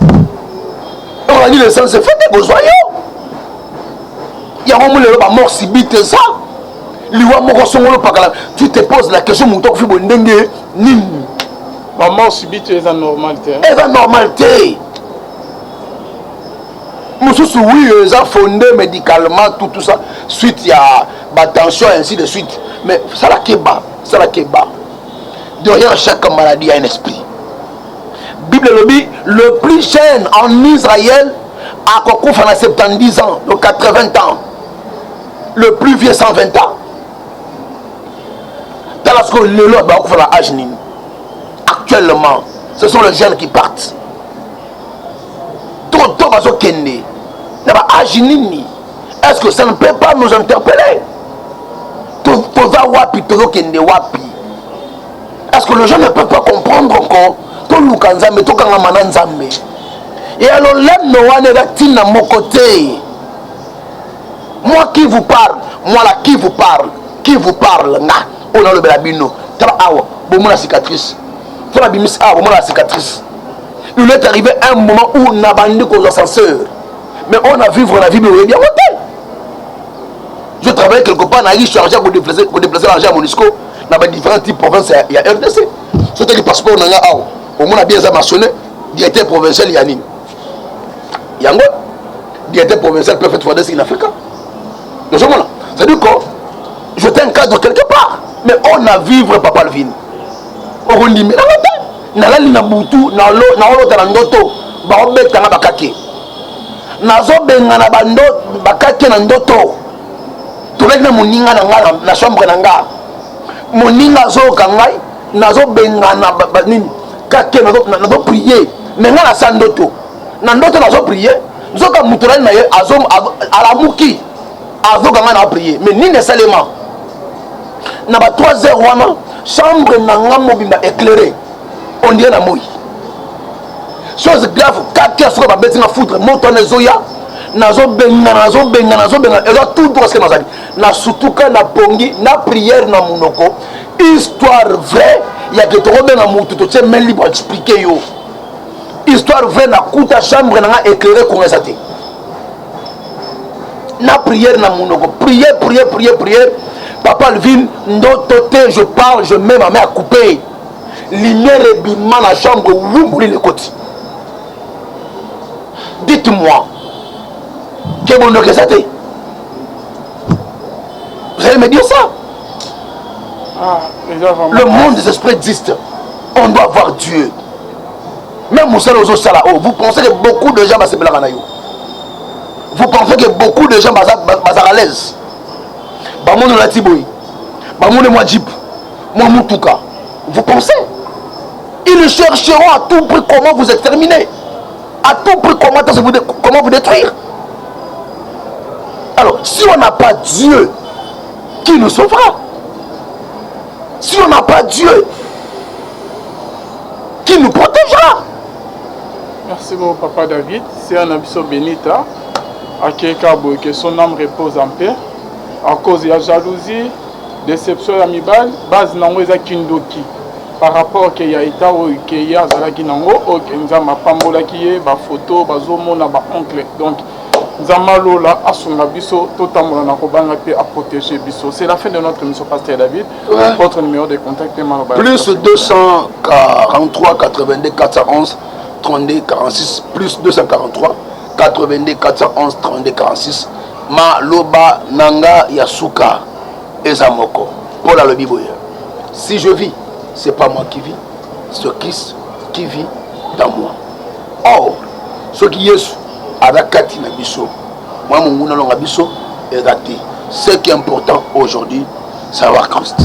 okola nul et sans effet te, kozwa yo yango. Mo lelo bamort subite eza liwa moko songolo pakala. Tu te poses la question: moto akufi boye ndenge nini? Bamort subite eza normal te. Eza normal te. Mosusu, oui, eza fondé médicalement, tout, tout ça, suite ya batension, ainsi de suite. Mais sala keba, sala keba. Derrière chaque maladie, il y a un esprit. Bible elobi: le plus jeune en Israël akokufa na 70 ans, donc 80 ans, le plus vieux 120 ans. Tala sikoyo lelo, bakokufa na age nini? Actuellement, ce sont les jeunes qui partent trop tôt. Bazokende na baage nini? Est-ce que ça ne peut pas nous interpeller? Toza wapi? Tozokende wapi? Est-ce que les gens ne peuvent pas comprendre encore? Toluka Nzambe, tokangama na Nzambe. Ya lolendo wana eza ntina moko te. Moi qui vous parle, moi là qui vous parle, qui vous parle, nga oyo nalobela bino, tala awa, bomona cicatrice. So nabimisi awa, bomona la cicatrice. Il est arrivé un moment où nabandi kozwa ascenseur, mais on a vivre na vie, oyebi yango te. Je travaillais quelque part, nayaki chargé ya kodéplacer l'argent ya MONUSCO na badifférents types province ya RDC. So teki passeport na nga awa, omona bien eza mentionné directeur provincial ya nini yango, directeur provincial préfet FARDC in Africa. Ozomona, c'est à dire que j'étais un cadre quelque part. Mais on a vivre, papa Alvin, okondimelanga te. Nalali na butu, naolota na ndoto baobetanga bakake, nazobengana bakake na ndoto. Tolaki na moninga na ngai na chambre na nga, moninga azoyoka ngai nazobengana nini, kake, nazoprie. Mais ngai nasa ndoto, na ndoto nazoprie, nzoka moto nani na ye alamuki, azoka ngai na prie. Mais nini esalema na ba 3 heures wana? Chambre na nga mobimba éclairé, on dirait na moi. Chose grave, 4 heures soki babeti nga foudre, moto wana ezoya, nazobengana, nazobengana, nazobengana, eza tout droit. Sike nazali na sutuka na pongi na prière na monoko. Histoire vraie ya ke tokobenga motu, totie main libre, explique yo histoire vraie. Nakuta chambre na nga éclairé, kongo eza te, na prière na monoko, prière, prière, prière, prière. Papa Alvin, ndoto te, je parle, je mets ma main à couper, lumière ebima na chambre, wumbuli lekoti. Dites-moi ke bondoki eza te? Vous allez me dire ça? Ah, eza vraiment Le monde des esprits existe, on doit voir Dieu. Même mosala ozosala oyo, vous pensez que beaucoup de gens basepelaka na yo? Vous pensez que beaucoup de gens bazaka à l'aise? Bamoni olati boye, bamoni mwa jeep, mwa mutuka, vous pensez? Ils chercheront à tout prix comment vous exterminer, à tout prix comment vous détruire. Alors si on n'a pas Dieu, qui nous sauvera? Si on n'a pas Dieu, Qui nous protégera? Merci beaucoup papa David. C'est un abiso Benita. Akeka boye que son âme repose en paix. À cause ya jalousie, déception ya mibali, base nango eza kindoki. Par rapport ke ya état oyo ke ye azalaki nango, oyo ke Nzambe apambolaki ye, ba photo bazomona ba oncle. Donc Nzambe alola asunga biso totambola na kobanga mpe aprotéger biso. C'est la fin de notre émission Pasteur David. Ouais. Votre numéro de contact mpe maloba. Plus 243 82 411 32 46 plus 243 82 411 32 46. Maloba nanga ya suka eza moko. Paul alobi boye. Si je vis, c'est pas moi qui vis, c'est Christ qui vit dans moi. Or, soki Yesu aza kati na biso, mwa monguna alonga biso eza te. Ce qui est important aujourd'hui, c'est avoir Christ.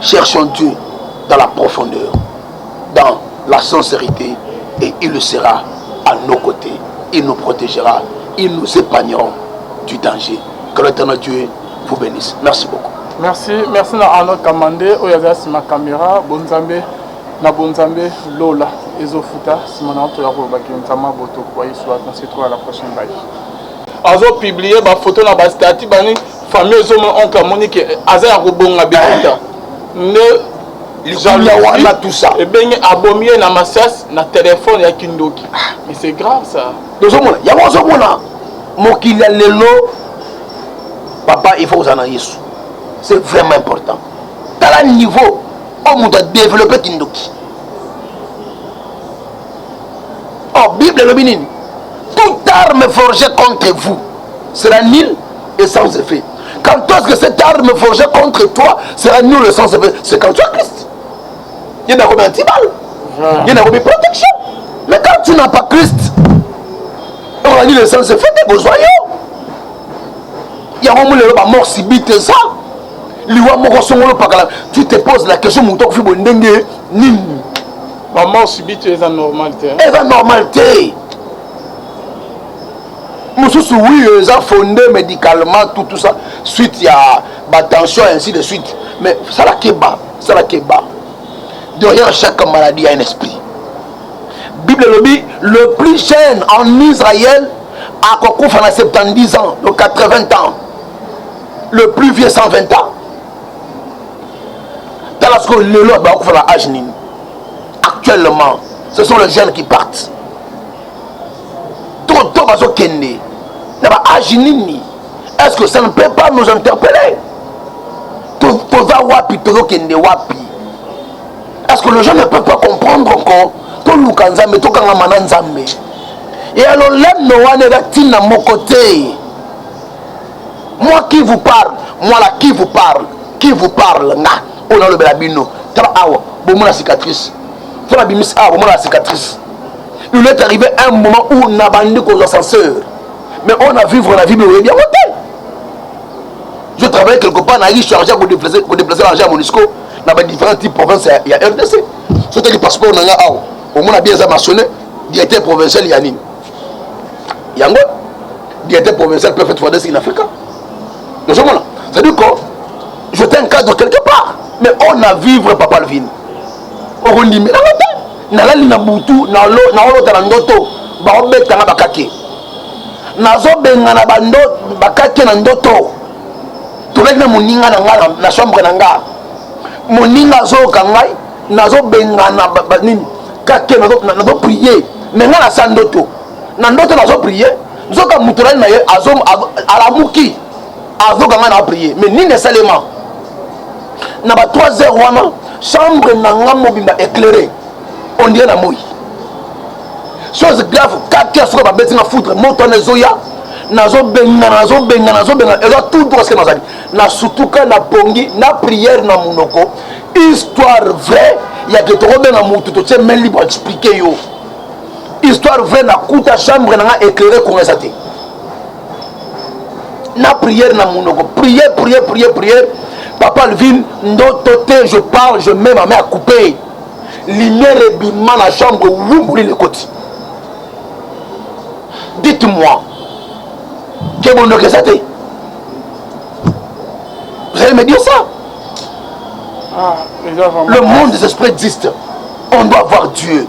Cherchons Dieu dans la profondeur, dans la sincérité, et il sera à nos côtés. Il nous protégera, il nous épargnera du danger. Que l'Éternel Dieu vous bénisse. Merci beaucoup. Merci, merci na Arnold Kamande oyo aza nsima caméra bonzambe na bonzambe lola ezofuta nsima na toya kolobaki nzambe aboto kwa yesu on se retrouve à la prochaine bye. Azo publier ba photo na ba statut bani famille ezomona oncle amoni ke aza ya kobonga bikuta nde likunya wana tout ça ebenge abomi ye na masasi na telefone ya kindoki. Mais c'est grave ça. Tozomona yango, ozomona mokili ya lelo papa, il faut kozala na Yesu, c'est vraiment important. Tala niveau oyo moto adéveloppe kindoki. Or Bible elobi nini? Toute arme forgée contre vous sera nulle et sans effet. Quand est-ce que cette arme forgée contre toi sera nulle et sans effet? C'est quand tu as Christ. Il y a combien anti-balle, il y a combien protection. Mais quand tu n'as pas Christ, on a nul et sans effet, t'es besoin. Yango mo lelo bamort subite eza liwa moko songolo pakala. Tu te poses la question, moto akufi boye ndenge nini? Bamort subite eza normal te. Eza normal te. Mosusu oui, eza fondé médicalement, tout, tout ça, suite ya batension, ainsi de suite. Mais sala keba, sala keba, derrière chaque maladie il y a un esprit. Bible elobi le plus jeune en Israël akokufa na 70 ans, donc 80 ans, le plus vieux 120 ans. Tala sikoyo lelo bakokufa na age nini? Actuellement ce sont les jeunes qui partent trop tôt. Bazokende na ba age nini? Est-ce que ça ne peut pas nous interpeller? Toza wapi? Tozokende wapi? Est-ce que les gens ne peuvent pas comprendre encore? Toluka Nzambe, tokangama na Nzambe. Ya lolendo wana eza ntina moko te. Moi qui vous parle, moi là qui vous parle, qui vous parle, nga oyo nalobela bino, tala awa bomona cicatrice, tala bimisi awa bomona la cicatrice. Il est arrivé un moment où nabandi kozwa ascenseur, mais on a vivre na vie oyebi yango te. Je travaillais quelque part, nayaki chargé ya kodéplacer l'argent ya MONUSCO na badifférents types province ya RDC. So otali passeport na nga awa, omona bien eza mentionné directeur provincial ya nini yango, directeur provincial préfet FARDC in Africa. Ozomona, c'est-à-dire que j'étais un cadre quelque part. Mais on a vivre, papa Alvin, okondimelanga te. Nalali na butu, naolota na ndoto baobetanga bakake, nazobengana bakake na ndoto. Tolaki na moninga na nga na chambre na nga, moninga azoyoka ngai nazobengana nini kake, nazoprie. Me ngai nasa ndoto, na ndoto nazoprie, nzoka moto nani na ye alamuki, azoka ngai na prie. Mais nini esalema na ba 3 heures wana? Chambre na nga mobimba éclairé, on dirait na moi. Chose grave, kake soki babeti nga foudre, moto wana ezoya, nazobengana, nazobengana, nazobengana, eza tout droit. Sike nazali nasutuka na pongi na prière na monoko. Histoire vraie ya ke tokobenga motu totie main libre explique yo. Histoire vraie, nakuta chambre na nga éclairé, kongo eza te, na prière na monoko, prière, prière, prière, prière. Papa Alvin, ndoto te, je parle, je mets ma main à couper, lumière ebima na chambre, wumbuli lekoti. Dites-moi ke bondoki eza te? Vous allez me dire ça? Ah, le monde des esprits existe. On doit voir Dieu.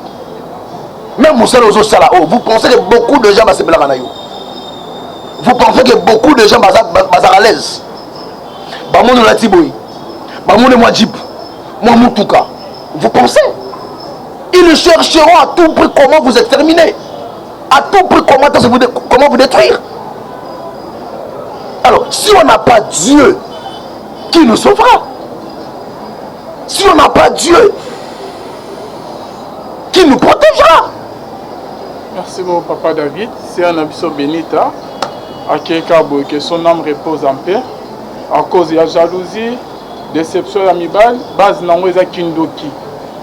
Même mosala ozosala oyo, vous pensez que beaucoup de gens basepelaka na yo? Vous pensez que beaucoup de gens bazaka à l'aise? Bamoni olati boye, bamoni mwa jeep, mwa mutuka, vous pensez? Ils chercheront à tout prix comment vous exterminer, à tout prix comment vous détruire. Alors, si on n'a pas Dieu qui nous sauvera, si on n'a pas Dieu qui nous protégera? Merci beaucoup, papa David. C'est un biso Benita akeka boye, que son âme repose en paix. À cause ya jalousie, déception ya mibali, base nango eza kindoki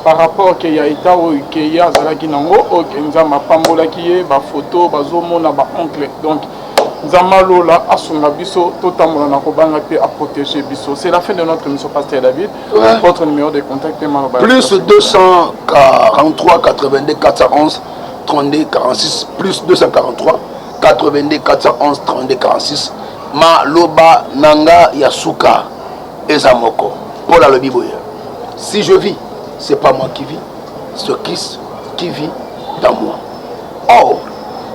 par rapport ke ya état oyo ke ye azalaki nango, oyo ke Nzambe apambolaki ye, bafoto bazomona baoncle. Donc Nzambe alola asunga biso totambola na kobanga mpe aprotéger biso. C'est la fin de notre émission. Pasteur David, votre numéro de contact mpe maloba. Plus 243 82 411 32 46, plus 243 82 411 32 46. Maloba nanga ya suka eza moko. Paul alobi boye: "Si je vis, c'est pas moi qui vis, c'est Christ qui vit dans moi." Or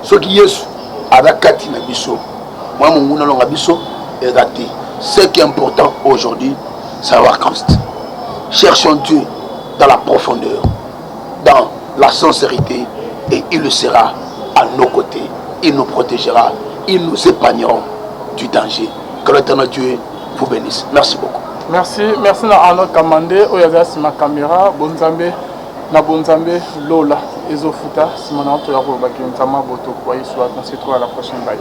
soki Yesu aza kati na biso, mwa monguna alonga biso eza te. Ce qui est important aujourd'hui, c'est avoir Christ. Cherchons Dieu dans la profondeur, dans la sincérité, et il sera à nos côtés, il nous protégera, il nous épargnera du danger. Que l'Éternel Dieu vous bénisse. Merci beaucoup. Merci, merci na Arnold Kamande oyo aza nsima caméra. Bonzambe na bonzambe, lola ezofuta. Nsima na toya kolobaki Nzambe aboto kwa Yesu. On se retrouve à la prochaine. Bye.